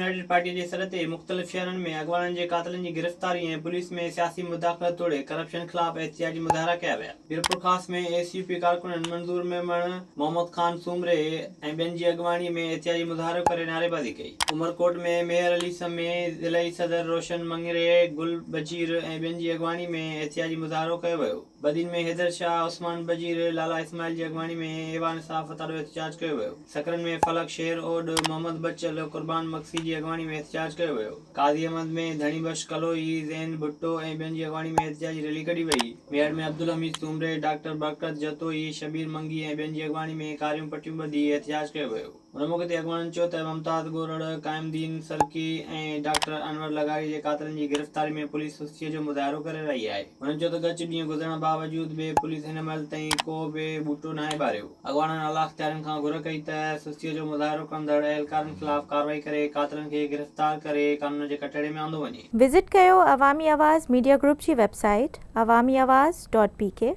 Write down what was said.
United party جي سڏ تي مختلف شهرن ۾ اڳواڻن جي قاتلن جي گرفتاري ۽ پوليس ۾ سياسي مداخلت توڙي ڪرپشن خلاف احتجاجي مظاهرا ڪيا ويا. ميرپورخاص ۾ ايس يو پي ڪارڪنن منظور ميمڻ، محمد خان سومري ۽ ٻين جي اڳواڻي ۾ احتجاجي مظاهرو ڪري نعريبازي ڪئي. عمرڪوٽ ۾ ميهر علي سمي، ضلعي صدر روشن مڱريي، گل بجير ۽ ٻين جي اڳواڻي ۾ احتجاجي مظاهرو ڪيو ويو. بدين ۾ حيدر شاهه، عثمان بجير، لالا اسماعيل جي اڳواڻي ۾ ايوان صحافت آڏو احتجاج ڪيو ويو. سکرن ۾ فلڪ شير اوڏ، محمد بچل، قربان مگسي جي اڳواڻي ۾ احتجاج ڪيو ويو. قاضي احمد ۾ ڌڻي بخش ڪلوئي، زين ڀٽو ۽ ٻين جي اڳواڻي ۾ احتجاجي ريلي ڪڍي وئي. ميهڙ ۾ عبدالحميد سومري، ڊاڪٽر برڪت جتوئي، شبير منگي ۽ ٻين جي اڳواڻي ۾ ڪاريون پٽيون ٻڌي احتجاج ڪيو ويو. ان موقعي تي اڳواڻن چيو ته ممتاز ڳورڙ، قائم الدين سرڪي ۽ ڊاڪٽر انور لغاري جي قاتلن جي گرفتاري ۾ پوليس سستيء جو مظاهرو ڪري رهي آهي. هنن چيو ته ڳچ ڏينهن گذرڻ باوجود به پوليس هن مهل تائين ڪو به ٻوٽو ناهي ٻاريو. اڳواڻن اعليٰ اختيارين کان گهر ڪئي ته سستيء جو مظاهرو ڪندڙ اهلڪارن خلاف ڪارروائي ڪري قاتلن کي گرفتار ڪري قانون جي ڪٽهڙي ۾ آندو وڃي. وزٽ ڪيو عوامي آواز ميڊيا گروپ جي website Awami Awaz dot P K.